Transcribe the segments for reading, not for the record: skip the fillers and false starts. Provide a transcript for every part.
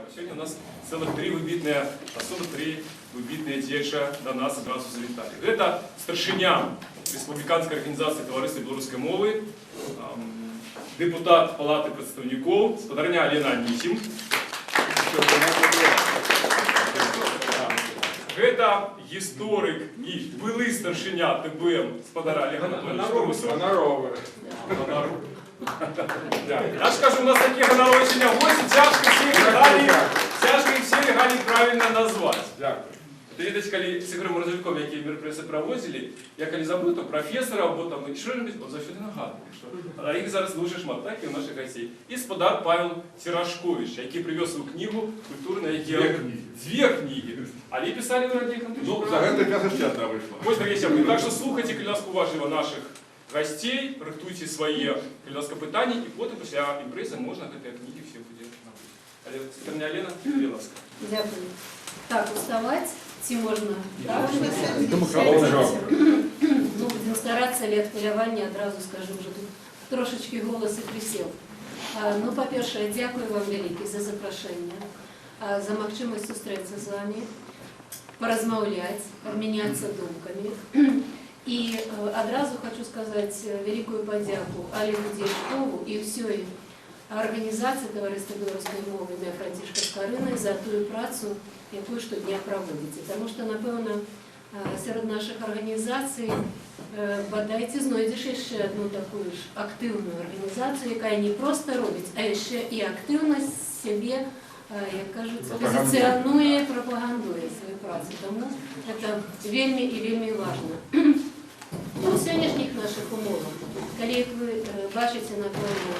Сёння у нас цэлых тры выбітныя асобы, тры выбітныя дзеяча да нас адразу завіталі. Гэта старшыня Рэспубліканскай арганізацыі Таварыства беларускай мовы, дэпутат Палаты прадстаўнікоў, спадарыня Алена Анісім. Гэта гісторык і былы старшыня ТБМ спадар Алег Анатольевіч Трусаў. Ганаровы. Ганаровы. Да. Я ж кажу, у нас такія ганаровыя сёння госці, цяжка іх усе рэгаліі правільна назваць. Дзякую. Ты ведаеш, калі з Ігарам Маразавіком, якія мерапрыемствы праводзілі, я калі забыў, то прафесара або там што-небудзь, ён заўсёды нагадвае, што а іх зараз дужа шмат, так, і ў нашых гасцей. І спадар Павел Церашковіч, які прывёз сваю кнігу «Культурная Дзве кнігі. Дзве кнігі. Але пісалі вы, Олег Анатольевич, Ну, за правільна. гэты час яшчэ адна выйшла. Вось, дарагія сябры, так што слухайце, калі ласка, уважліва нашых гасцей, рыхтуйце свае, калі ласка, пытанні, і потым пасля імпрэзы можна гэтыя кнігі ўсе будзе набыць. Але, спадарыня Алена, калі ласка. Дзякую. Так, уставаць ці можна? Так? Ну, будзем старацца, але ад хвалявання адразу скажу, ужо тут трошачкі голас і прысеў. Ну, па-першае, дзякую вам вялікі за запрашэнне, за магчымасць сустрэцца з вамі, паразмаўляць, абмяняцца думкамі. І адразу хачу сказаць вялікую падзяку Алегу Дзьячкову і ўсёй арганізацыі Таварыства беларускай мовы імя Францішка Скарыны за тую працу, якую штодня праводзіце. Таму што, напэўна, сярод нашых арганізацый бадай ці знойдзеш яшчэ адну такую ж актыўную арганізацыю, якая не проста робіць, а яшчэ і актыўна сябе, як кажуць, пазіцыянуе, прапагандуе сваю працу. Таму гэта вельмі і вельмі важна. У сённяшніх нашых умовах, калі, як вы бачыце, напэўна,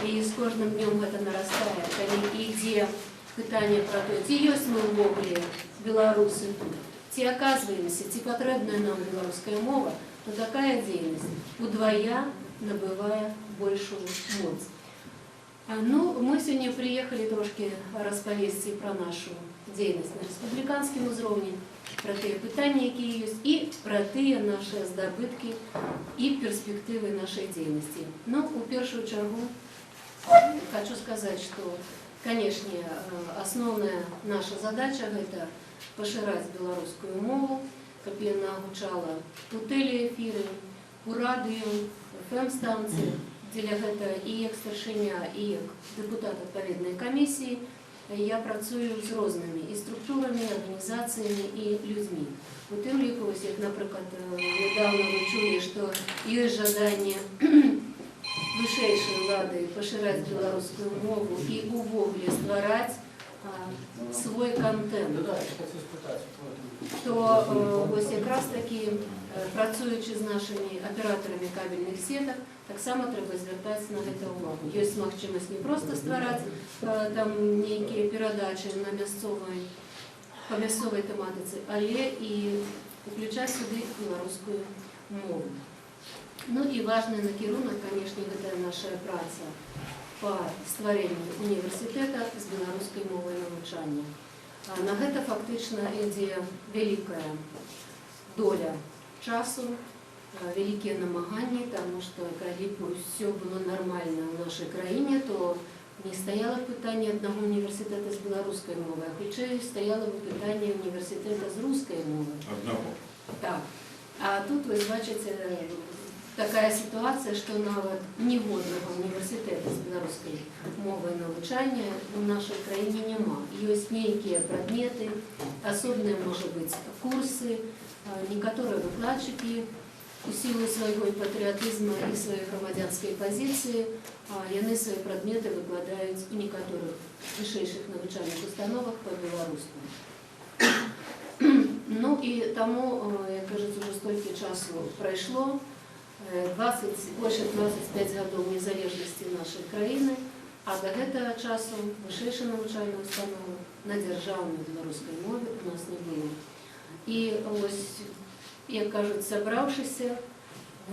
і з кожным днём гэта нарастае, калі ідзе пытанне пра то, ці ёсць мы ўвогуле, беларусы, тут, ці аказваемся, ці патрэбная нам беларуская мова, то такая дзейнасць удвая набывае большую моц. Ну, мы сёння прыехалі трошкі распавесці пра нашу дзейнасць на рэспубліканскім узроўні, пра тыя пытанні, якія ёсць, і пра тыя нашыя здабыткі і перспектывы нашай дзейнасці. Ну, у першую чаргу хачу сказаць, што, канешне, асноўная наша задача — гэта пашыраць беларускую мову, каб яна гучала у тэлеэфіры, у радыё, FM-станцыях. Дзеля гэта і як старшыня, і як дэпутат адпаведнай камісіі я працую з рознымі і структурамі, арганізацыямі і людзьмі. У тым ліку, вось як, напрыклад, нядаўна вы чулі, што ёсць жаданне вышэйшай улады пашыраць беларускую мову і увогуле ствараць свой кантэнт, Да, я хацеў спытаць. то вось якраз такі, працуючы з нашымі аператарамі кабельных сетак, таксама трэба звяртаць на гэта ўвагу. Ёсць магчымасць не проста ствараць там нейкія перадачы на мясцовай па мясцовай тэматыцы, але і уключаць сюды беларускую мову. Ну і важны накірунак, канешне, гэта наша праца па стварэнню універсітэта з беларускай мовай навучання. На гэта фактычна ідзе вялікая доля часу, вялікія намаганні, таму што калі б усё было нармальна ў нашай краіне, то не стаяла б пытанне аднаго універсітэта з беларускай мовай, а хутчэй стаяла б пытанне універсітэта з рускай мовай. Аднаго. Так. А тут, вы бачыце, такая сітуацыя, што нават ніводнага універсітэта з беларускай мовай навучання ў нашай краіне няма. Ёсць нейкія прадметы, асобныя, можа быць, курсы, некаторыя выкладчыкі у сілу свайго і патрыятызма, і сваёй грамадзянскай пазіцыі, яны свае прадметы выкладаюць у некаторых вышэйшых навучальных установах па-беларуску. Ну і таму, як кажуць, ужо столькі часу прайшло, 20, больш як 25 гадоў незалежнасці нашай краіны, а да гэтага часу вышэйшай навучальнай установы на дзяржаўнай беларускай мове у нас не было. І ось, як кажуць, сабраўшыся,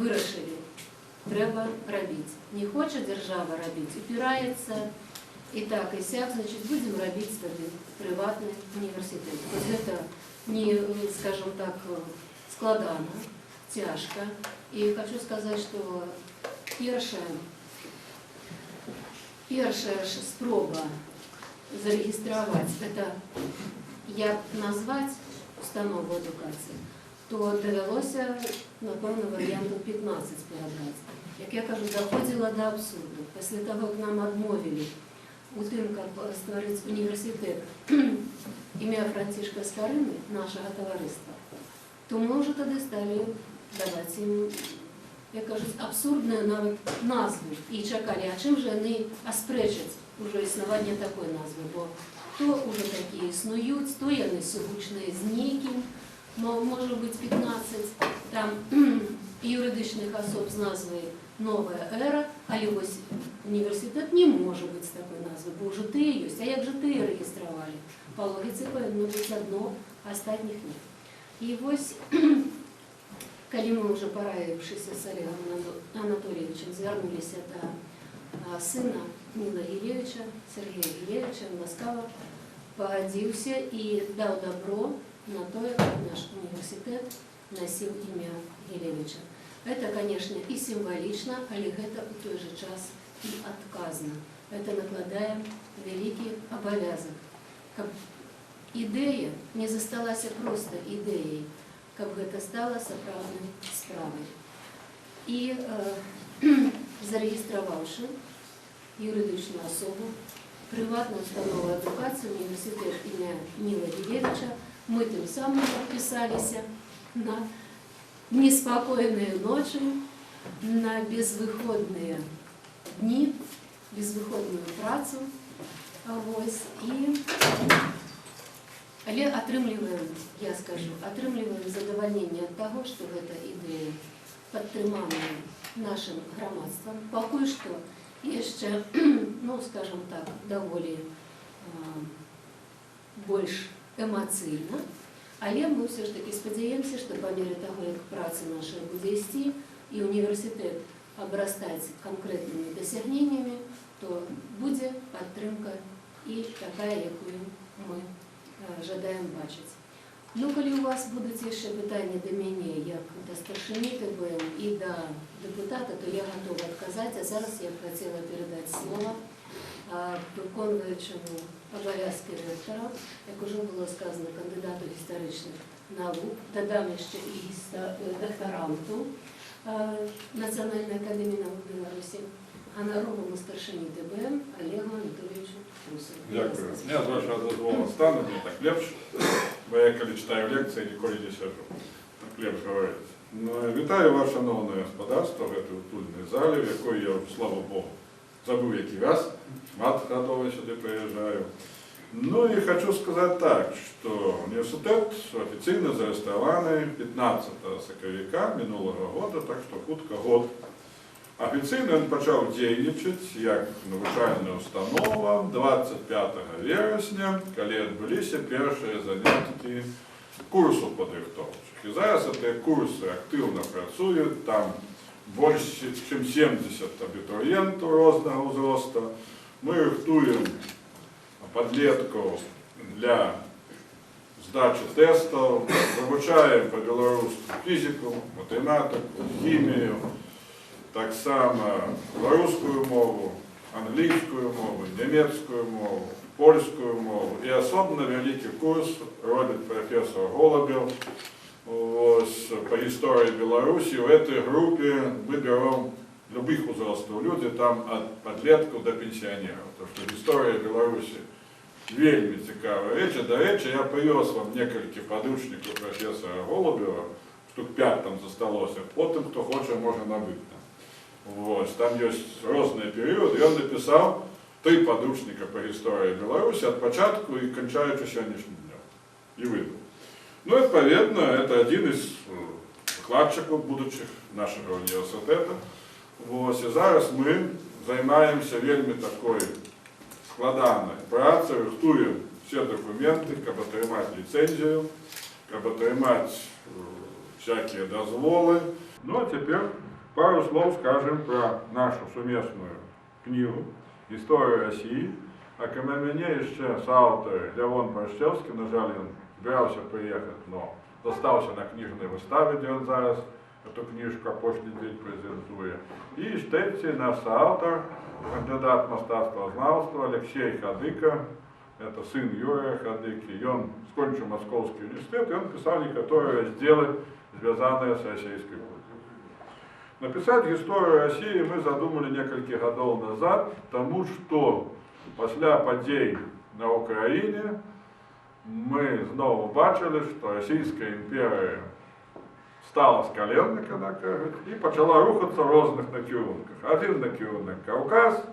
вырашылі: трэба рабіць. Не хоча дзяржава рабіць, упіраецца, і так, і сяк, значыць, будзем рабіць тады прыватны універсітэт. Хоць гэта не, скажем так, складана, цяжка. І хачу сказаць, што першая ж спроба зарэгістраваць, гэта як назваць установу адукацыі, то давялося, напэўна, варыянтаў 15 перабраць. Як я кажу, даходзіла да абсурду. Пасля таго, як нам адмовілі у тым, каб стварыць універсітэт імя Францішка Скарыны, нашага таварыства, то мы ўжо тады сталі даваць ім, як кажуць, абсурдныя нават назвы і чакалі, а чым жа яны аспрэчаць ужо існаванне такой назвы, бо то ўжо такія існуюць, то яны сугучныя з нейкім, можа быць, 15 там юрыдычных асоб з назвай «Новая эра», але вось універсітэт не можа быць з такой назвы, бо ўжо тыя ёсць. А як жа тыя рэгістравалі? Па логіцы павінна быць адно, а астатніх не. І вось, калі мы ўжо, параіўшыся з Алегам Анатольевічам, звярнуліся да сына Ніла Гілевіча, Сяргея Гілевіча, ён ласкава пагадзіўся і даў дабро на тое, каб наш універсітэт насіў імя Гілевіча. Это, конечно, і сімвалічна, але гэта ў той жа час і адказна. Это накладае вялікі абавязак, каб ідэя не засталася проста ідэяй, каб гэта стала сапраўднай справай. І зарэгістраваўшы юрыдычную асобу, прыватную установу адукацыі універсітэт імя Ніла Гілевіча, мы тым самым падпісаліся на неспакойныя ночы, на безвыходныя дні, безвыходную працу. Вось, але атрымліваем, я скажу, атрымліваем задавальненне ад таго, што гэта ідэя падтрыманая нашым грамадствам. Пакуль што яшчэ, ну, скажем так, даволі больш эмацыйна, але мы ўсё ж такі спадзяемся, што па меры таго, як праца наша будзе ісці і універсітэт абрастаць канкрэтнымі дасягненнямі, то будзе падтрымка і такая, якую мы жадаем бачыць. Ну, калі у вас будуць яшчэ пытанні да мяне, як да старшыні ТБМ і да дэпутата, то я гатова адказаць. А зараз я б хацела перадаць слова выконваючаму абавязкі рэктара, як ужо было сказана, кандыдату гістарычных навук, дадам яшчэ і дактаранту Нацыянальнай акадэміі навук Беларусі, ганароваму старшыні ТБМ Алегу Анатольевічу Трусаву. Дзякую. Я, з вашага дазволу, стану, мне так лепш, бо я, калі чытаю лекцыі, ніколі не сяджу. Так лепш гаварыць. Ну, вітаю вас, шаноўнае гаспадарства, у гэтай утульнай зале, у якой я, слава Богу, забыў які раз, шмат гадоў я сюды прыязджаю. Ну і хачу сказаць так, што універсітэт афіцыйна зарэгістраваны 15 сакавіка мінулага года, так што хутка год. Афіцыйна ён пачаў дзейнічаць як навучальная установа 25 верасня, калі адбыліся першыя заняткі курсаў падрыхтоўчых. І зараз гэтыя курсы актыўна працуюць, там больш чым 70 абітурыентаў рознага ўзросту. Мы рыхтуем падлеткаў для здачы тэстаў, вывучаем па-беларуску фізіку, матэматыку, хімію, таксама беларускую мову, англійскую мову, нямецкую мову, польскую мову. І асобна вялікі курс робіць прафесар Голубеў, вось, па гісторыі Беларусі. У гэтай групе мы бяром любых узростаў людзі, там ад падлеткаў да пенсіянераў. Таму што гісторыя Беларусі вельмі цікавая рэч. Дарэчы, я прывёз вам некалькі падручнікаў прафесара Голубева, штук 5 там засталося. Потым, хто хоча, можа набыць там. Вось, там ёсць розныя перыяды. Ён напісаў тры падручніка па гісторыі Беларусі ад пачатку і канчаючы сённяшнім днём. І выдаў. Ну, адпаведна, это адзін з выкладчыкаў будучых нашага універсітэта. Вось, і зараз мы займаемся вельмі такой складанай працай, рыхтуем усе дакументы, каб атрымаць ліцэнзію, каб атрымаць всякие дазволы. Ну, а цяпер пару слоў скажам пра нашу сумесную кнігу «Гісторыя Расіі». Акрамя мяне яшчэ сааўтары Лявон Баршчэўскі, на жаль, ён збіраўся прыехаць, но застаўся на кніжнай выставе, дзе ён зараз эту кніжку апошні дзень прэзентуе. І трэці наш сааўтар, кандыдат мастацтвазнаўства Аляксей Хадыка. Это сын Юрыя Хадыкі. Ён скончыў Маскоўскі універсітэт, і ён пісаў некаторыя раздзелы, звязаныя з расійскай культурай. Напісаць гісторыю Расіі мы задумалі некалькі гадоў назад, таму што пасля падзей на Украіне мы зноў убачылі, што Расійская імперыя стала з кален, як яна кажуць, і пачала рухацца ў розных накірунках. Адзін накірунак — Каўказ,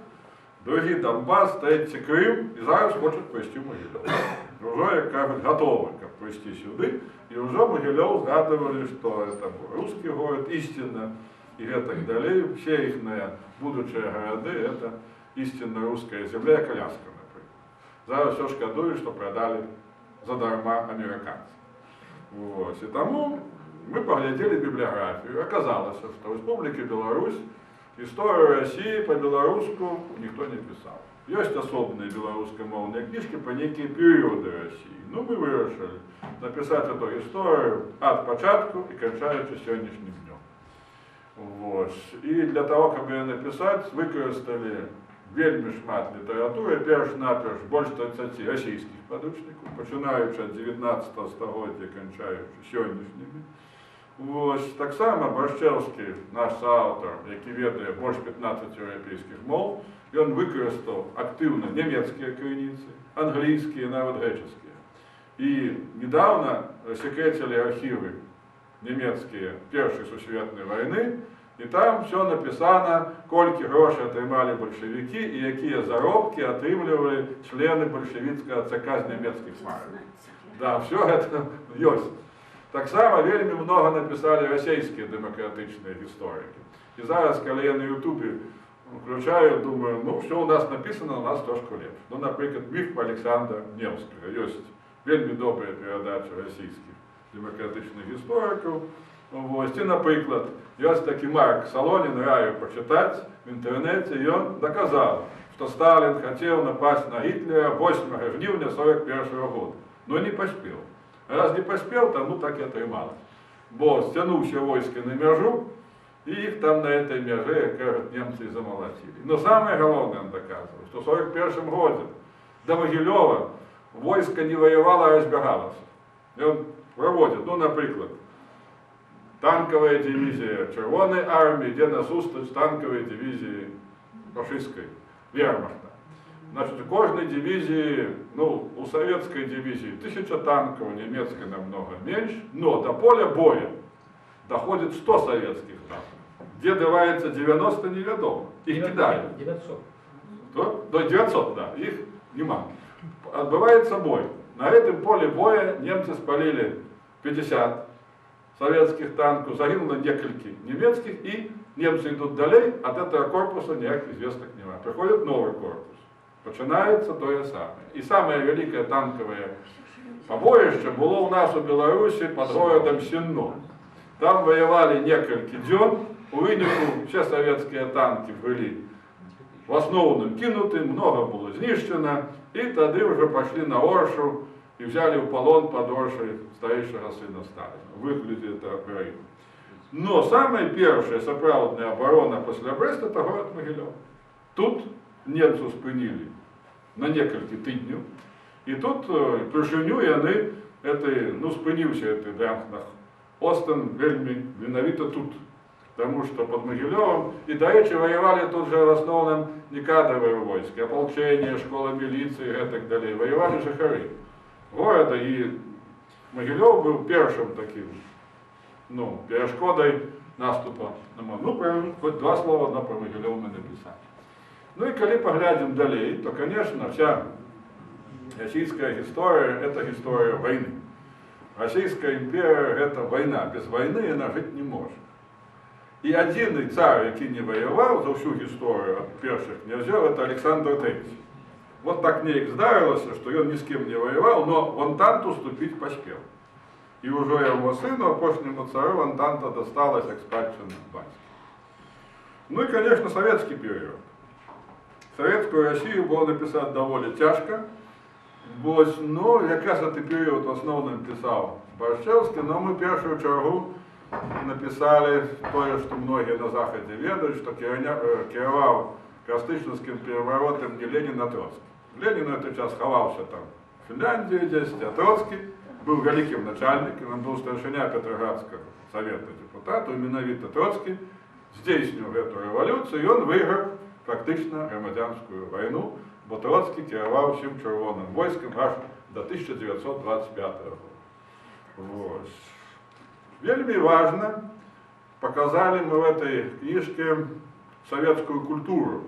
другі — Данбас, трэці — Крым, і зараз хочуць прыйсці ў Магілёў. Ужо, як кажуць, гатовы, каб прыйсці сюды, і ўжо Магілёў згадывалі, што это русский город, истинно, і гэтак далей. Усе іхныя будучыя гарады — это истинно русская земля, як Аляска, напрыклад. Зараз все шкадуюць, што прадалі задарма амерыканцам. Вот. І таму мы паглядзелі бібліяграфію. Аказалася, што ў Рэспубліцы Беларусь гісторыю Расіі па-беларуску ніхто не пісаў. Ёсць асобныя беларускамоўныя кніжкі пра нейкія перыяды Расіі. Ну, мы вырашылі напісаць эту гісторыю ад пачатку і канчаючы сённяшнім днём. Вот. І для того, каб яе напісаць, выкарысталі вельмі шмат літаратуры, перш-наперш больш 30 расійскіх падручнікаў, пачынаючы ад 19 стагоддзя, канчаючы сённяшнімі. Вось, таксама Баршчэўскі, наш сааўтар, які ведае больш 15 еўрапейскіх моў, ён выкарыстаў актыўна нямецкія крыніцы, англійскія, нават грэчаскія. І недавно рассекретили архівы нямецкія Першай сусветнай вайны, і там все напісана, колькі грошай атрымалі бальшавікі і якія заробкі атрымлівалі члены бальшавіцкага ЦК з нямецкіх марак. Да, все гэта ёсць. Таксама вельмі многа напісалі расійскія дэмакратычныя гісторыкі. І зараз, калі я на Ютубе включаю, думаю, ну, все у нас написано, у нас трошку лепш. Ну, напрыклад, міф пра Аляксандра Неўскага. Ёсць вельмі добрая перадача расійскіх дэмакратычных гісторыкаў. Вось. І, напрыклад, ёсць такі Марк Салонін, раю пачытаць в інтэрнэце, ён даказаў, што Сталін хацеў напасть на Гітлера 8 жніўня 41 года, но не паспеў. Раз не паспеў, таму так і атрымалася. Бо сцянуўся войскі на мяжу, і іх там на этой мяжы, як кажуць, немцы замалацілі. Но самае галоўнае он доказывал, што ў 41 годзе да Магілёва войска не ваявала, а разбягалася. Ён праводзіць, ну, напрыклад, танкавая дывізія Чырвонай арміі ідзе насустрач танкавай дывізіі фашысцкай вермахта. Значит, у кожнай дывізіі, ну, у савецкай дывізіі 1000 танкаў, у нямецкай намного менш, но до поля боя доходит 100 советских танков. Где девается 90, невядома. Іх кідаюць. 900. Кто? До 900, да, іх няма. Адбываецца бой. На этом поле боя немцы спалілі 50 советских танков, загінула некалькі нямецкіх, і немцы ідуць далей, ад этого корпуса ніякіх звестак няма. Прыходзіць новы корпус. Пачынаецца тое самае. І самае вялікае танкавае пабоішча было ў нас у Беларусі пад горадам Сенно. Там ваявалі некалькі дзён, у выніку все савецкія танкі былі в асноўным кінуты, многа было знішчана, і тады ўжо пайшлі на Оршу і взяли ў палон пад Оршай старэйшага сына Сталіна. Выглядзе это Украіну. Но самая першая сапраўдная абарона пасля Брэста — это город Магілёў. Тут немцаў спынілі на некалькі тыдняў. І тут упершыню яны этой, ну, спыніўся гэты Дранг нах Остэн вельмі менавіта тут. Таму што пад Магілёвам, і, дарэчы, ваявалі тут жа в асноўным не кадравыя войскі, апалчэнне, школа міліцыі і гэтак далей. Ваявалі жыхары горада, і Магілёў быў першым такім, ну, перашкодай наступа на Мо- Ну, хоць два слова на пра Магілёў мы напісалі. Ну і калі паглядзім далей, то, конечно, вся российская история — это история войны. Российская империя — это война. Без войны она жить не может. І адзіны цар, які не ваяваў за ўсю гісторыю ад першых князёў, это Александр III. Вот так неяк здарылася, што ён ні з кім не ваяваў, но в Антанту уступіць паспеў. І ўжо яго сыну, апошняму цару, Антанта дасталась як спадчына бацькі. Ну і, конечно, советский период. Советскую Россию было написать довольно тяжко. Вось, ну, якраз гэты перыяд в асноўным пісаў Баршчэўскі, но мы першую чаргу напісалі тое, што многія на Захадзе ведаюць, што кіраваў кастрычніцкім пераваротам не Ленін, а Троцкі. Ленін на той час хаваўся там у Фінляндыі дзесьці, а Троцкі быў вялікім начальнікам, ён быў старшыня Петраградскага савета дэпутатаў, і менавіта Троцкі здзейсніў гэту рэвалюцыю, і ён выйграў фактычна грамадзянскую вайну, бо Троцкі кіраваў усім чырвоным войскам аж до 1925 года. Вось. Вельмі важна, показали мы в этой книжке советскую культуру.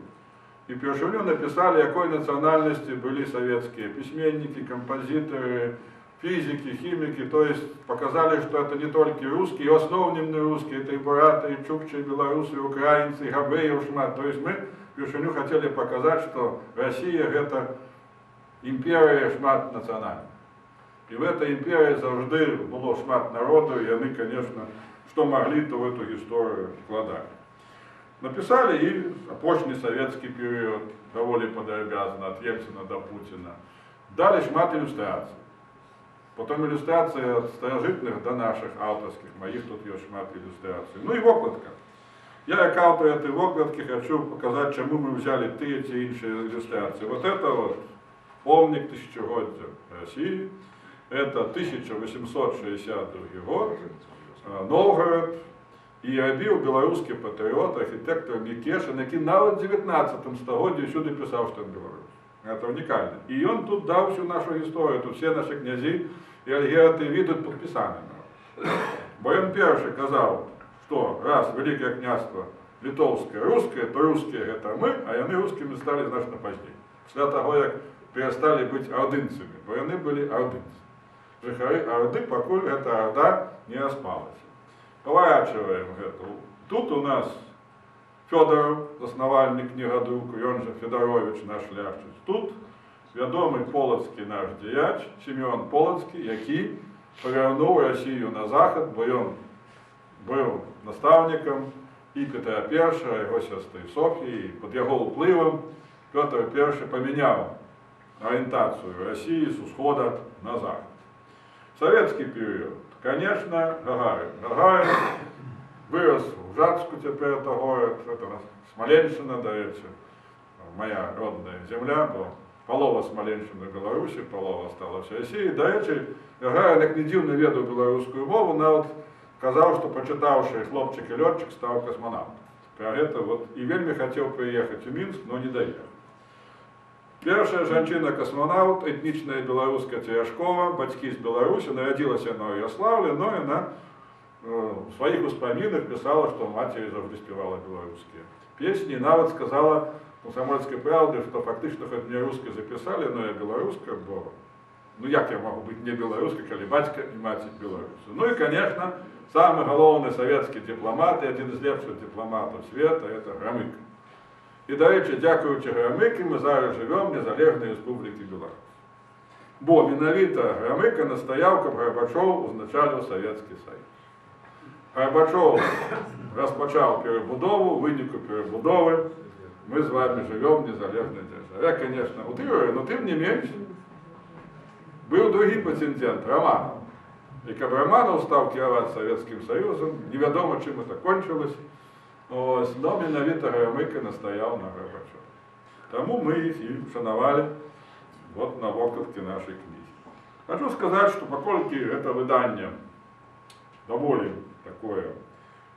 І ўпершыню напісалі, якой нацыянальнасці былі савецкія пісьменнікі, кампазітары, фізікі, хімікі. То есть показали, что это не только русские, и в основном не русские, это и бураты, и чукчи, и белорусы, и украинцы, и габрэяў шмат. То есть мы ўпершыню хотели показать, что Россия – это империя шмат нацыянальная. І в этой империи заўжды было шмат народу, і яны, конечно, што маглі, то в эту гісторыю вкладалі. Напісалі і апошні савецкі перыяд, даволі падрабязна, ад Ельцына да Пуціна. Далі шмат ілюстрацый. Потом ілюстрацыі ад старажытных да нашых аўтарскіх, маіх тут ёсць шмат ілюстрацый. Ну і вокладка. Я, як аўтар этой вокладкі, хачу паказаць, чаму мы ўзялі тыя ці іншыя ілюстрацыі. Вот это вот помнік тысячагоддзя Расіі. Это 1862 год, Новгород. І рабіў беларускі патрыёт, архітэктар Мікешын, які нават 19 стагоддзі ўсюды пісаў, што ён беларус. Это унікальна. І ён тут даў всю нашу гісторыю, тут все наши князі і Альгерды і Вітаўт падпісаны. Бо ён першы казаў, што раз Вялікае княства Літоўскае рускае, то рускія – гэта мы, а яны рускімі сталі значна пазней. Пасля таго, як перасталі быць ардынцамі, бо яны былі ардынцы. Жыхары Арды, пакуль гэта Арда не распалася. Паварачваем гэту. Тут у нас Фёдараў, заснавальнік кнігадруку, ён жа Федаровіч, наш шляхціц. Тут вядомы полацкі наш дзеяч Сімеон Полацкі, які павярнуў Расію на захад, бо ён быў настаўнікам і Петра I, яго сястры Софіі, і пад яго ўплывам Пётр I памяняў арыентацыю Расіі з усхода на захад. Советский период. Конечно, Гагарин. Гагарин вырос у Гжатску, теперь это город, это Смоленщина, дарэчы, моя родная земля, бо палова Смоленщины Беларусі, палова осталась в России. Дарэчы, Гагарин, як не дзіўна, ведаў беларускую мову, нават казаў, што, пачытаўшы «Хлопчык і лётчык», стаў касманаўтам. Пра гэта вот, і вельмі хацеў прыехаць у Мінск, но не даехаў. Першая жанчына-касманаўт, этнічная беларуска Терешкова, бацькі з Беларусі, нарадзілася на Ярославле, но яна у сваіх успамінах пісала, што маці заўжды спявала беларускія песні, і нават сказала «Комсомольской правде», што фактычна хоць мне рускай запісалі, но я беларуска, бо ну як я магу быць не беларускай, калі бацька і маці беларусы? Ну і, конечно, самы галоўны савецкі дыпламат і адзін з лепшых дыпламатаў света – это Грамыка. І, дарэчы, дзякуючы Грамыкі мы зараз жывём в незалежнай Рэспубліцы Беларусь. Бо менавіта Грамыка настаяў, каб Гарбачоў узначаліў Савецкі Саюз. Гарбачоў распачаў перабудову, у выніку перабудовы мы з вами жывём в незалежнай дзяржаве. Я, конечно, утрирую, но тым не менш быў другі прэтэндэнт Раманаў. І каб Раманаў стаў кіраваць Савецкім Саюзам, невядома, чым это кончилось. Ось, но менавіта Грамыка настаяў на Гарбачова. Таму мы іх і шанавалі вот на вокладке нашай кнігі. Хачу сказаць, што паколькі гэта выданне даволі такое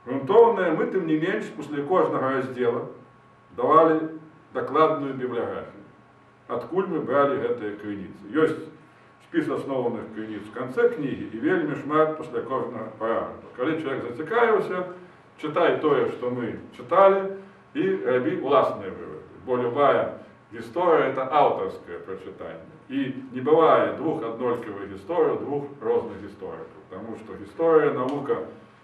грунтоўнае, мы тым не менш пасля кожнага раздзела давалі дакладную бібліяграфію. Адкуль мы бралі гэтыя крыніцы. Ёсць спіс асноўных крыніц в канцы кнігі і вельмі шмат пасля кожнага параграфа. Калі чалавек зацікавіўся, чытай тое, што мы чыталі, і рабі ўласныя выводы. Бо любая гісторыя – это аўтарскае прачытанне. І не бывае двух аднолькавых гісторый, двух розных гісторыкаў. Таму што гісторыя – навука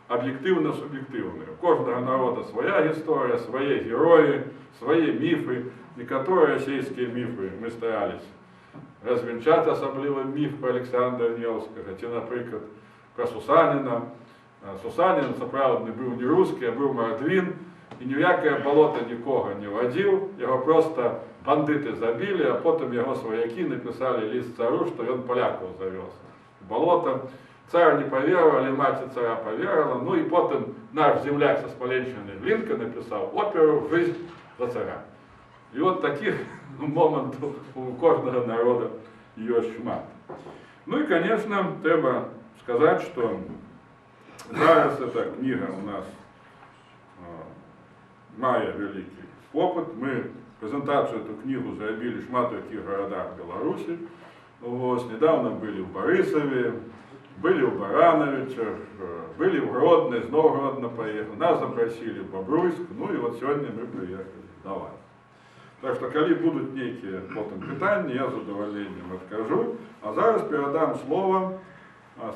аб'ектыўна-суб'ектыўная. У кожнага народа свая гісторыя, свае героі, свае міфы. Некаторыя расійскія міфы мы старались развенчаць, асабліва міф пра Александра Неўскага, ці, напрыклад, пра Сусаніна. Сусанін сапраўдны быў не рускі, а быў мардвін, і ні ў якае балота нікога не вадзіў, яго проста бандыты забілі, а потым яго сваякі напісалі ліст цару, што ён палякаў завёз у балота. Цар не паверыў, але маці цара паверыла. Ну і потым наш земляк са Смаленшчыны Глінка напісаў оперу «Жизнь за царя». І от такіх Момантаў у кожнага народа ёсць шмат. Ну і, конечно, трэба сказаць, што зараз эта кніга у нас мае вялікі попыт. Мы прэзентацыю эту кнігу зрабілі шмат у якіх гарадах Беларусі. Вось, недавно былі ў Барысаве, былі ў Баранавічах, былі ў Гродно, зноў Гродно паехаў. Нас запрасілі ў Бабруйск, ну і вот сёння мы прыехалі да вас. Так што, калі будуць нейкія потым пытанні, я з задавальненнем адкажу. А зараз перадам слова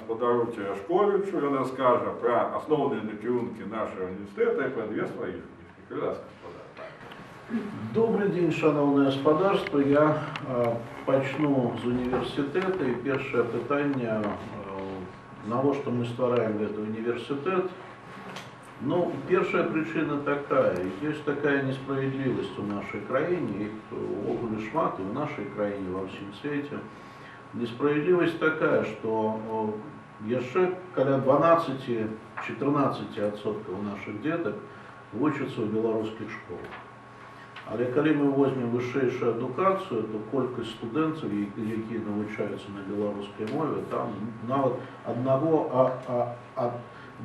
спадару Церашковічу, ён раскажа пра асноўныя накірункі нашага універсітэта і пра дзве сваіх кніжкі. Калі ласка, спадар. Добры дзень, шаноўнае спадарства. Я пачну з універсітэта. І першае пытанне, навошта мы ствараем гэты універсітэт? Ну, першая прычына такая. Ёсць такая несправядлівасць у нашай краіне, іх увогуле шмат і ў нашай краіне, ва ўсім свеце. Несправядлівасць такая, што яшчэ каля 12-14% нашых дзетак вучацца ў беларускіх школах. Але калі мы возьмем вышэйшую адукацыю, то колькасць студэнтаў, якія навучаюцца на беларускай мове, там нават аднаго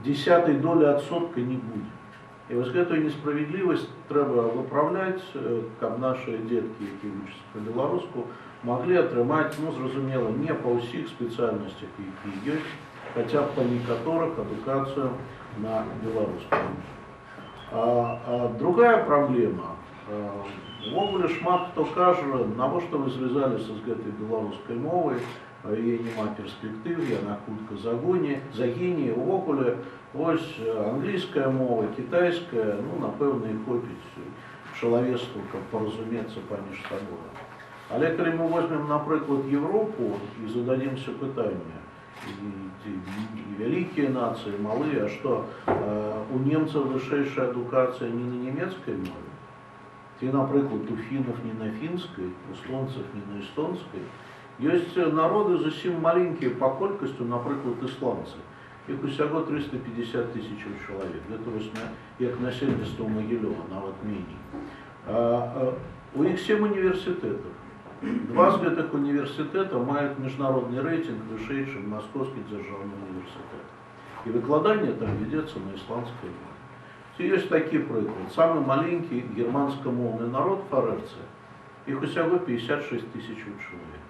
дзясятай долі адсотка не будзе. І вось гэтую несправядлівасць трэба выпраўляць, каб нашыя дзеткі, якія вучацца па-беларуску, маглі атрымаць, ну, зразумела, не па ўсіх спецыяльнасцях, якія ёсць, хаця б па некаторых адукацыю на беларускай мове. А другая праблема. Увогуле шмат хто кажа, навошта вы звязаліся з гэтай беларускай мовай, яе няма перспектыў, яна хутка загіне. Увогуле, вось англійская мова, кітайская, ну, напэўна, і хопіць чалавецтву, каб паразумецца паміж сабою. Але калі мы возьмем, напрыклад, Европу і зададзімся пытанне, і вялікія нацыі, малыя, а што, у немцаў вышэйшая адукацыя не на нямецкай мове? Ці, напрыклад, у фінаў не на фінскай, у эстонцаў не на эстонскай. Ёсць народы зусім маленькія па колькасці, напрыклад, ісландцы. Іх усяго 350 тысяч чалавек. Гэта вось як насельніцтва Магілёва, нават меней. У іх сем універсітэтаў. Два з гэтых універсітэтаў маюць міжнародны рэйтынг вышэй, чым Маскоўскі дзяржаўны універсітэт. І выкладанне там вядзецца на ісландскай мове. Ці ёсць такі прыклад. Самы маленькі германскамоўны народ фарэрцы, іх усяго 56 тысяч чалавек.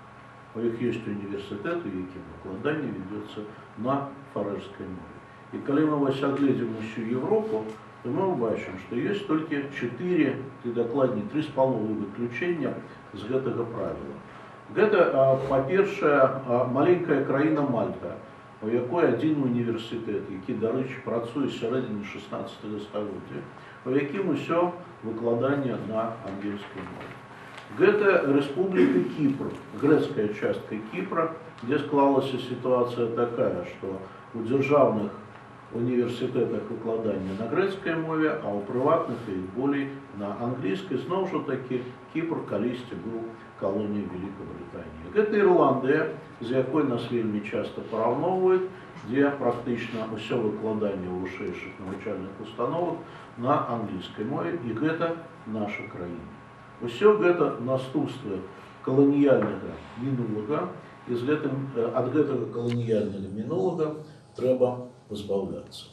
У іх ёсць універсітэт, у якім выкладанне вядзецца на фарэрскай мове. І калі мы вось агледзім усю Европу, то мы ўбачым, што ёсць толькі 4, ці дакладней, тры з паловай выключэння з гэтага правіла. Гэта, па-першае, маленькая краіна Мальта, у якой адзін універсітэт, які, дарэчы, працуе з сярэдзіны 16 стагоддзя, у якім усё выкладанне на ангельскай мове. Гэта Рэспубліка Кіпр, грэцкая частка Кіпра, дзе склалася сітуацыя такая, што у дзяржаўных універсітэтах выкладанне на грэцкай мове, а ў прыватных і болей на англійскай. Зноў жа такі, Кіпр калісьці быў калоніяй Великабрытаніі. Гэта Ірландыя, з якой нас вельмі часта параўноўваюць, дзе практычна ўсё выкладанне ў вышэйшых навучальных установах на англійскай мове, і гэта наша краіна. Усё гэта наступствы каланіяльнага мінулага, і ад гэтага каланіяльнага мінулага трэба пазбаўляцца.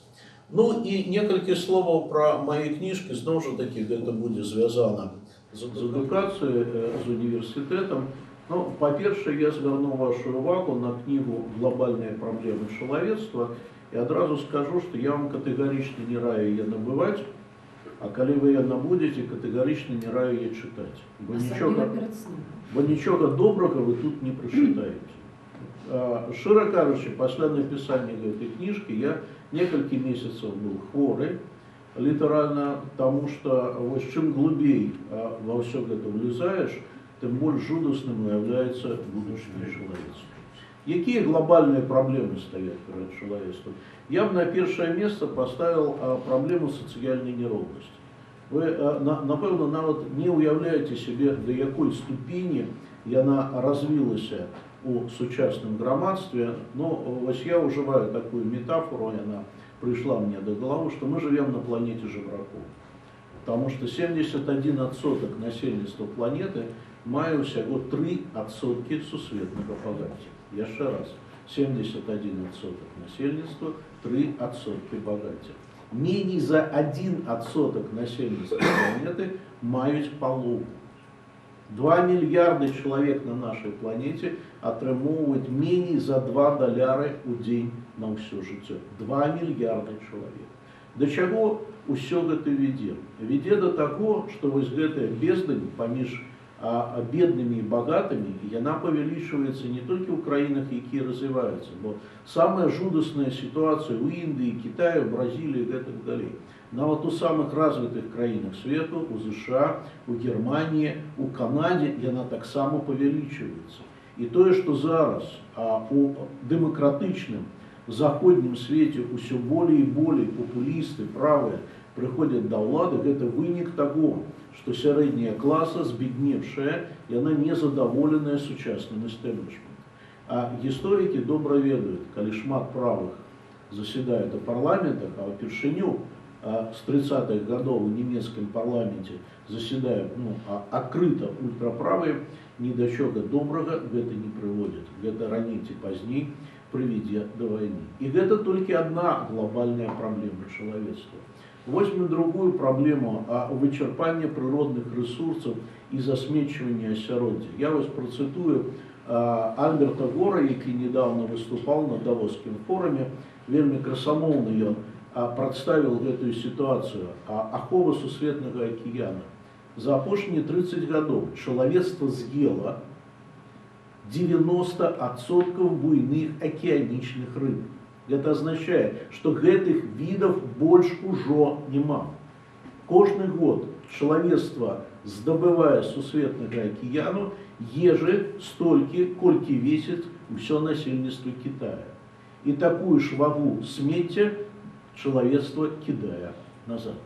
Ну і некалькі словаў пра мае кніжкі, зноў жа такі гэта будзе звязана з адукацыяй, з універсітэтам. Ну, па-першае, я звярну вашу увагу на кнігу «Глобальныя праблемы чалавецтва» і адразу скажу, што я вам катэгарычна не раю яе набываць, а калі вы яе набудзеце, катэгарычна не раю яе чытаць. Бо Асабліва нічога, перад сном. бо нічога добрага вы тут не прачытаеце. Шчыра кажучы, пасля напісання гэтай кніжкі я некалькі месяцаў быў хворы, літаральна, таму што вось чым глыбей ва ўсё гэта ўлезаеш, тым больш жудасным уяўляецца будучыня чалавецтва. Якія глобальныя праблемы стаяць перад чалавецтвам? Я б на першае месца паставіў праблему сацыяльнай няроўнасці. Вы, напэўна, нават не ўяўляеце сябе, да якой ступені яна развілася у сучасным грамадстве. Ну, вось я ўжываю такую метафору, яна прыйшла мне да галавы, што мы жывем на планете жабракоў. Потому что 71% насельніцтва планеты мае ўсяго 3% сусветнага багацця. Яшчэ раз, 71% насельніцтва, 3% багацця. Меней за 1% насельніцтва планеты маюць палову. 2 мільярды чалавек на нашай планеце атрымоўваюць меней за 2 даляры ў дзень на ўсё жыццё. 2 мільярды чалавек. Да чаго ўсё гэта вядзе? Вядзе да таго, што вось гэтая бездань паміж беднымі і багатымі, яна павялічваецца не толькі ў краінах, якія развіваюцца, бо самая жудасная сітуацыя ў Індыі, Кітаю, Бразіліі і гэтак далей. Нават у самых развітых краінах свету, у ЗША, у Германіі, у Канадзе яна таксама павялічваецца. І тое, што зараз у дэмакратычным заходнім свеце ўсё болей і болей папулісты правыя прыходзяць да ўлады, гэта вынік таго, што сярэдняя класа, збедневшая, яна незадаволеная сучасным істэблішментам. А гісторыкі добра ведаюць, калі шмат правых заседаюць у парламентах, а ўпершыню з 30-х гадоў у нямецкім парламенце заседаюць, ну, адкрыта ультраправыя, ні да чога добрага гэта не прыводзіць. Гэта раней ці пазней прывядзе да вайны. І гэта толькі адна глобальная праблема чалавецтва. Возьмем другую праблему, вычарпання прыродных рэсурсаў і засмечвання асяроддзя. Я вас працытую Альберта Гора, які недавно выступал на Давоскім форуме, вельмі красамоўна ён прадставіў гэтую сітуацыю, ахова сусветнага акіяна. За апошнія 30 гадоў чалавецтва з'ела 90% буйных акіянічных рыб. Гэта азначае, што гэтых відаў больш ужо няма. Кожны год чалавецтва здабывае сусветнага акіяну ежы столькі, колькі весіць усё насельніцтва Китая. І такую ж вагу смецця чалавецтва кідае назад.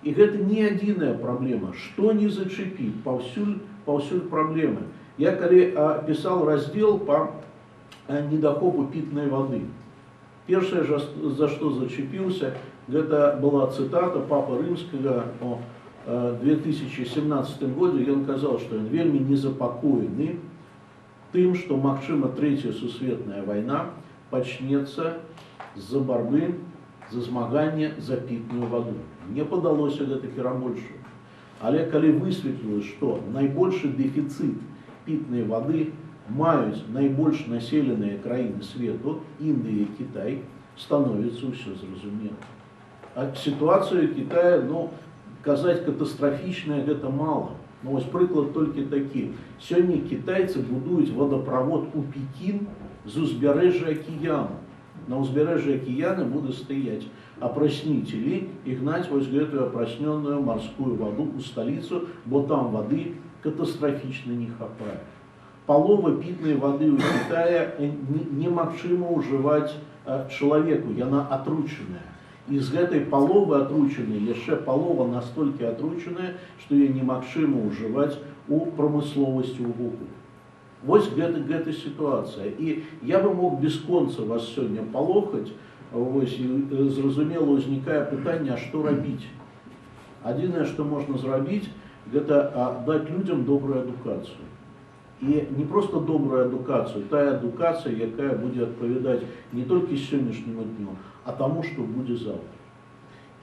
І гэта не адзіная праблема, што не зачапі, паўсюль, паўсюль праблемы. Я калі пісаў раздзел па недахопу пітнай вады. Першае, за што зачапіўся, гэта была цытата Папы Рымскага о 2017 годзе. Ён казаў, што ён вельмі незапакоены тым, што, магчыма, трэцяя сусветная вайна пачнецца з-за барбы, за змаганне за пітную ваду. Мне падалося гэта перабольшаннем. Але калі высветлілася, што найбольшы дэфіцыт пітнай вады маюць найбольш населеныя краіны свету, Індыя і Кітай, становіцца ўсё зразумела. А сітуацыя Китая, ну, казаць катастрафічная, гэта мала. Ну, вось прыклад толькі такі. Сёння кітайцы будуюць водаправод у Пекін з узбярэжжа акіяну. На ўзбярэжжы акіяна будзе стаяць апраснителі і гнаць вось гэтую апраснённую марскую ваду ў сталіцу, бо там вады катастрафічна не хапае. Палова пітнай вады ў Китае немагчыма ўжываць чалавеку, яна атручаная. І з гэтай паловы атручанай яшчэ палова настолькі атручаная, што яе немагчыма ўжываць у прамысловасці ўвогуле. Вось гэта сітуацыя. І я бы мог бясконца вас сёння палохаць, вось, і, зразумела, ўзнікае пытанне, а што рабіць? Адзінае, што можна зрабіць, гэта даць людзям добрую адукацыю. І не проста добрую адукацыю, тая адукацыя, якая будзе адпавядаць не толькі сённяшняму дню, а таму, што будзе заўтра.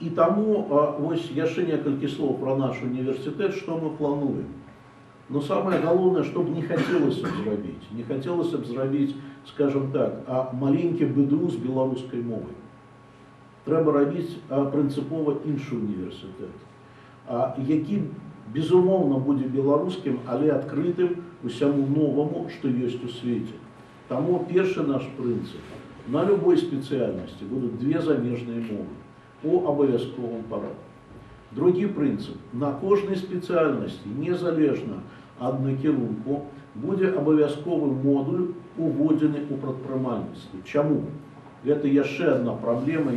І таму вось яшчэ некалькі слоў пра наш універсітэт, што мы плануем. Но самае галоўнае, што б не хацелася б зрабіць. Не хацелася б зрабіць, скажем так, маленькі БДУ з беларускай мовай. Трэба рабіць прынцыпова іншы універсітэт, які, безумоўна, будзе беларускім, але адкрытым усяму новаму, што ёсць у свеце. Таму першы наш прынцып: на любой спецыяльнасці будуць две замежныя мовы у абавязковым парадку. Другі прынцып: на кожнай спецыяльнасці, незалежна ад накірунку, будзе абавязковы модуль уводзіны ў прадпрымальніцтве. Чаму? Гэта яшчэ адна праблема,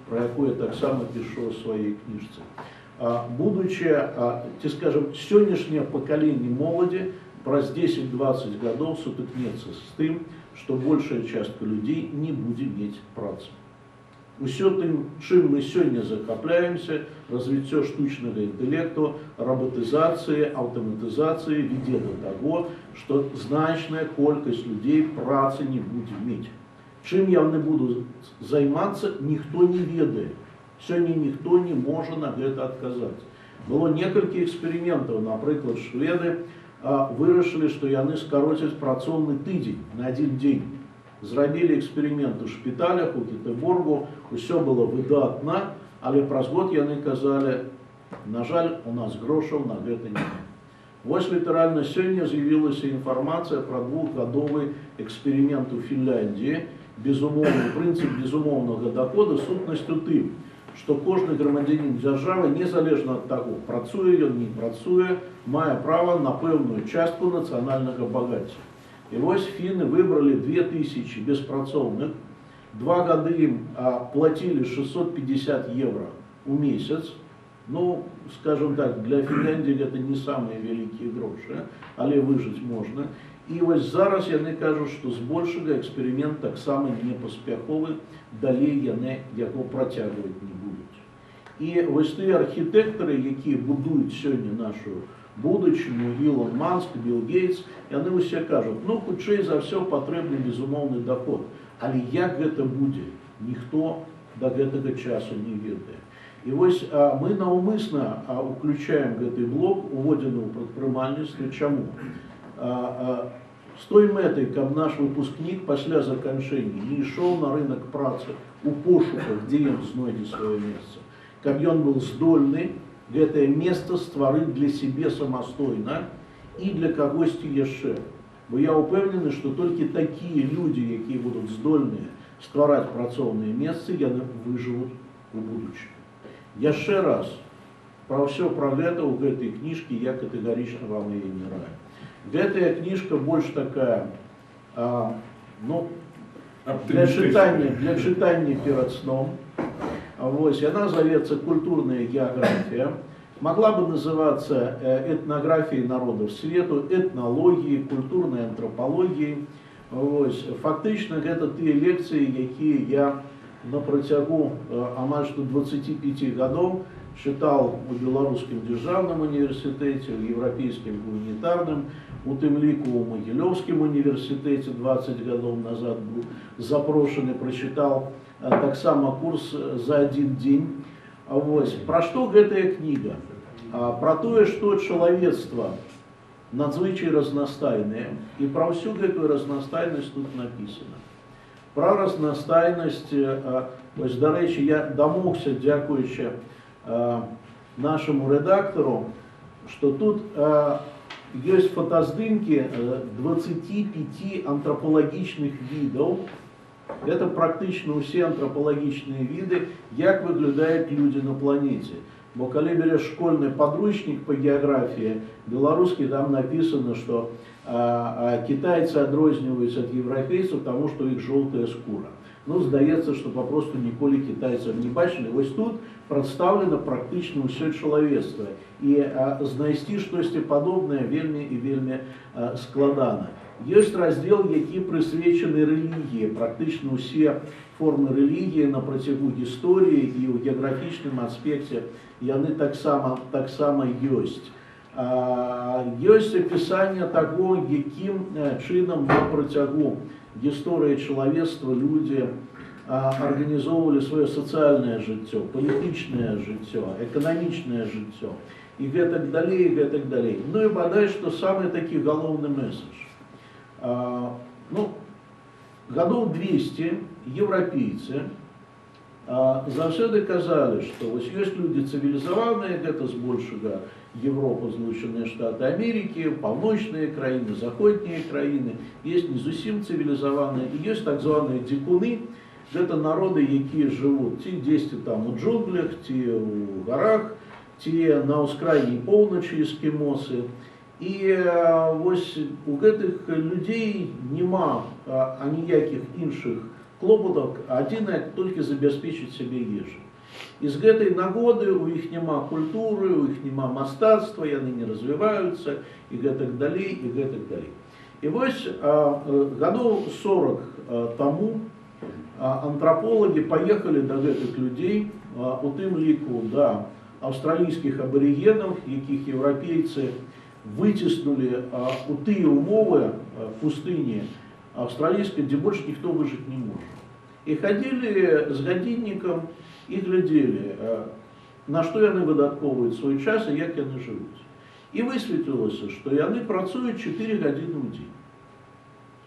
пра якую я таксама пішу ў сваёй кніжцы. Будучае, ці, скажем, сённяшняе пакаленне моладзі праз 10-20 гадоў сутыкнецца з тым, што большая частка людзей не будзе мець працы. Усё тым, чым мы сёння захапляемся, развіццё штучнага інтэлекту, рабатызацыі, аўтаматызацыі вядзе да таго, што значная колькасць людзей працы не будзе мець. Чым яны будуць займацца, ніхто не ведае. Сёння ніхто не можа на гэта адказаць. Было некалькі эксперыментаў, напрыклад, шведы вырашылі, што яны скароцяць працоўны тыдзень на адзін дзень. Зрабілі эксперымент у шпіталях, у Гетэборгу, усё было выдатна, але праз год яны казалі: «На жаль, у нас грошаў на гэта няма». Вось літаральна сёння з'явілася інфармацыя пра двухгадовы эксперымент у Фінляндіі. Безумоўны прынцып безумоўнага дохода, сутнасць у тым, што кожны грамадзянін дзяржавы, незалежна ад таго, працуе ён, не працуе, мае права на пэўную частку нацыянальнага багацця. І вось фіны выбралі 2000 беспрацоўных, 2 гады ім плацілі 650 евро ў месяц. Ну, скажем так, для Фінляндіі гэта не самыя вялікія грошы, але выжыць можна. І вось зараз яны кажуць, што збольшага эксперымент таксама не паспяховы, далей яны яго працягваць не будуць. І вось тыя архітэктары, якія будуюць сёння нашу будучыню, Ілон Маск, Білл Гейтс, яны ўсе кажуць: «Ну, хутчэй за ўсё патрэбны безумоўны доход». Але як гэта будзе, ніхто да гэтага часу не ведае. І вось мы наўмысна уключаем гэты блок уводзіны ў прадпрымальніцтва. Чаму? З той мэтай, каб наш выпускнік пасля заканчэння не ішоў на рынок працы у пошуках, дзе ён знойдзе сваё месца, каб ён был здольны гэтае месца стварыць для сябе самастойна і для кагосьці яшчэ. Бо я ўпэўнены, што толькі такія людзі, якія будуць здольныя ствараць працоўныя месцы, яны выжывуць у будучыні. Яшчэ раз, пра ўсё пра гэта ў гэтай кніжкі, я катэгарычна вам яе не раю. Гэтая кніжка больш такая, ну, для чытання перад сном. Вось, яна завецца «Культурная геаграфія». Могла бы называться этнографией народов свету, этнологией, культурной антропологией. Вось. Фактычна гэта тыя лекцыі, якія я на працягу амаль што 25 гадоў чытаў у Беларускім дзяржаўным універсітэце, у Еўрапейскім гуманітарным, у тым ліку у Магілёўскім універсітэце 20 гадоў назад быў запрошаны, прачытаў таксама курс за адзін дзень. Вось. Пра што гэтая кніга? Пра тое, што чалавецтва надзвычай разнастайнае, і пра ўсю гэтую разнастайнасць тут напісана. Пра разнастайнасць, вось, дарэчы, я дамогся, дзякуючы нашаму рэдактару, што тут ёсць фотаздымкі 25 антропалагічных відаў. Это практычна ўсе антропалагічныя віды, як выглядаюць людзі на планеце. Бо калі береш школьны падручнік по геаграфіі, беларускі, там написано, что китайцы адрозніваюцца ад еўрапейцаў, таму што іх жоўтая скура. Ну, здаецца, што папросту ніколі кітайцаў не бачылі. Вось тут прадстаўлена практычна ўсё чалавецтва. І знайсці штосьці падобнае вельмі і вельмі складана. Ёсць раздзел, які прысвечаны рэлігіі, практычна ўсе формы рэлігіі на працягу гісторыі і ў геаграфічным аспекце яны таксама ёсць. Ёсць апісанне таго, якім чынам на працягу гісторыі чалавецтва людзі арганізоўвалі сваё сацыяльнае жыццё, палітычнае жыццё, эканамічнае жыццё і гэтак далей, і гэтак далей. Ну і бадай, што самы такі галоўны месседж. Ну, гадоў 200 еўрапейцы заўсёды казалі, што вось ёсць людзі цывілізаваныя, гэта збольшага Европа, Злучаныя Штаты Амерыкі, паўночныя краіны, заходнія краіны, есть не зусім цывілізаваныя і ёсць так званыя дзікуны, гэта народы, якія жывуць ці дзесьці там у джунглях, ці ў гарах, ці на ўскрайняй поўначы, эскімосы. І вось у гэтых людзей няма аніякіх іншых клопатаў, адзінае толькі забяспечыць сябе ежай. І з гэтай нагоды у іх няма культуры, у іх няма мастацтва, яны не развіваюцца і гэтак далей, і гэтак далей. І вось гадоў 40 таму Антраполагі паехалі да гэтых людзей, у тым ліку да аўстралійскіх абарыгенаў, якіх еўрапейцы выціснулі у тыя ўмовы пустыні аўстралійскай, дзе больш ніхто выжыць не можа. І хадзілі з гадзіннікам і глядзелі, на што яны выдаткоўваюць свой час і як яны жывуць. І высветлілася, што яны працуюць 4 гадзіны ў дзень.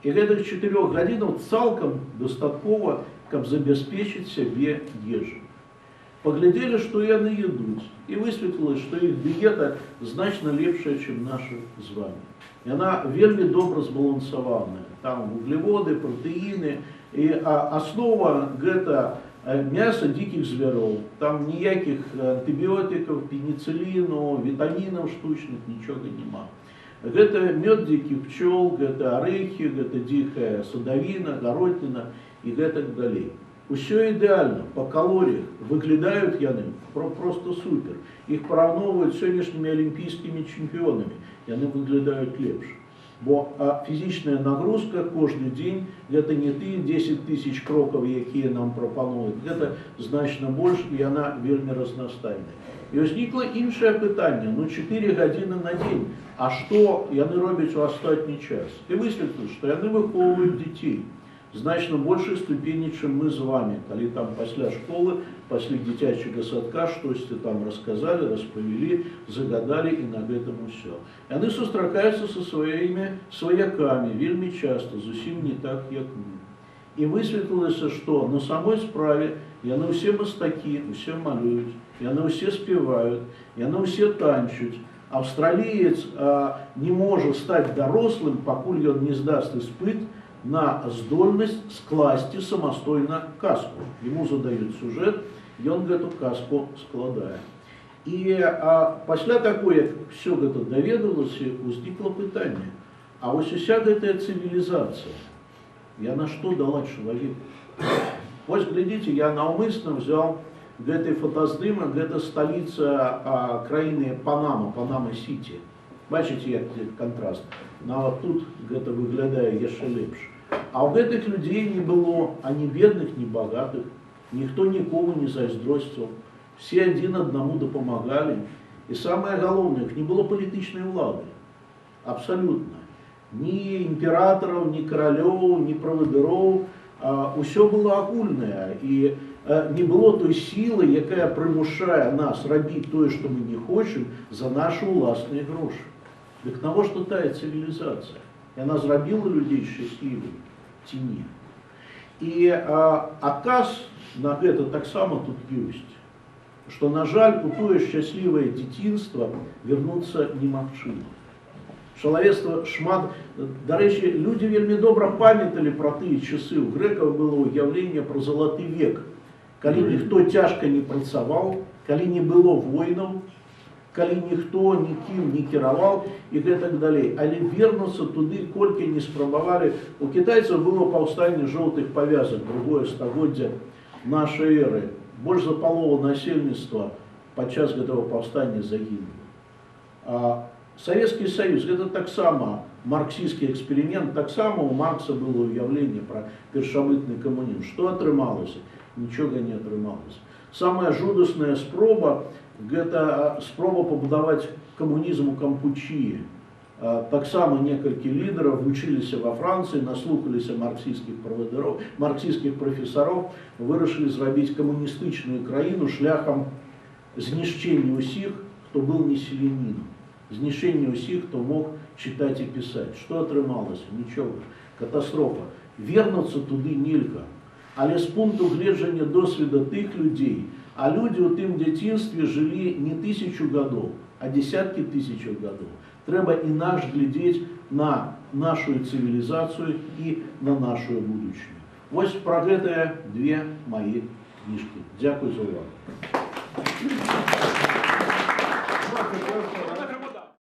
І гэтых 4 гадзінаў цалкам дастаткова, каб забяспечыць сябе ежай. Паглядзелі, што яны ядуць, і высветлілася, што іх дыета значна лепшая, чым наша з вами. Яна вельмі добра збалансаваная. Там вуглеводы, пратэіны, і аснова гэта мяса дзікіх звяроў. Там ніякіх антыбіётыкаў, пеніцыліну, вітамінаў штучных, нічога няма. Гэта мёд дзікіх пчол, гэта арэхі, гэта дзікая садавіна, гародніна і гэтак далей. Усё ідэальна, па калоріях, выглядаюць яны просто супер. Іх параўноўваюць з сённяшнімі алімпійскімі чэмпіёнамі, яны выглядаюць лепш. Бо фізічная нагрузка кожны дзень гэта не тыя 10 тысяч крокаў, якія нам прапануюць, гэта значна больш, і яна вельмі разнастайная. І ўзнікла іншае пытанне, 4 гадзіны на дзень, а што яны робяць у астатні час? І высветлілася, што яны выхоўваюць дзяцей значна большай ступені, чым мы з вами, калі там пасля школы, пасля дзіцячага садка штосьці там расказалі, распавялі, загадалі, і на гэтым усё. Яны сустракаюцца са сваімі сваякамі вельмі часта, зусім не так, як мы. І высветлілася, што на самой справе яны ўсе мастакі, усе малююць, яны ўсе спяваюць, яны ўсе танчуць. Аўстраліец не можа стаць дарослым, пакуль ён не здасць іспыт на здольнасць скласці самастойна казку. Яму задаюць сюжэт, ён гэту казку складае. І пасля такой, як всё гэта даведалася, узнікла пытанне, а вось уся гэтая цывілізацыя, яна што дала чалавеку? Вось глядзіце, я наўмысна взял гэты фотаздымак, гэта сталіца краіны Панама, Панама-Сіці. Бачыце, як кантраст? Нават тут гэта выглядае яшчэ лепш. А ў гэтых людзей не было ані бедных, ні багатых, ніхто нікому не зайздросціў, все адзін аднаму дапамагалі. І самае галоўнае, іх не было палітычнай улады. Абсалютна. Ні імператараў, ні каралёў, ні правадыроў. Усё было агульнае. І не было той сілы, якая прымушае нас рабіць тое, што мы не хочам, за нашы ўласныя грошы. Дык навошта тая цывілізацыя? Яна зрабіла людзей шчаслівымі ці не? І адказ на гэта таксама тут ёсць, што, на жаль, у тое шчаслівае дзяцінства вярнуцца немагчыма. Чалавецтва шмат... Дарэчы, людзі вельмі добра памяталі пра тыя часы. У грэкаў было ўяўленне пра залаты век, калі ніхто цяжка не працаваў, калі не было войнаў, калі ніхто нікім не кіраваў і гэтак далей. Але вернуцца туды, колькі не спрабавалі. У кітайцаў было паўстанне жоўтых павязак, другое стагоддзе нашай эры. Больш за палову насельніцтва падчас гэтага паўстання загінула. Савецкі Саюз гэта таксама марксісцкі эксперымент, таксама у Маркса было ўяўленне пра першабытны камунізм. Што атрымалася? Нічога не атрымалася. Самая жудасная спроба гэта спроба пабудаваць камунізм у Кампучыі. Таксама некалькі лідараў вучыліся ва Францыі, наслухаліся марксісцкіх правадыроў, марксісцкіх прафесароў, вырашылі зрабіць камуністычную краіну шляхам знішчэння ўсіх, хто быў не селянінам, знішчэння ўсіх, хто мог чытаць і пісаць. Што атрымалася? Нічога. Катастрофа. Вернуцца туды нельга. Але з пункту гледжання досведа тых людзей, а людзі ў тым дзяцінстве жылі не тысячу гадоў, а десяткі тысячаў гадоў. Трэба інакш глядзець на нашу цывілізацыю і на нашу будучыню. Вось пра гэтыя две мае кніжкі. Дзякуй за увагу. Ну, а цяпер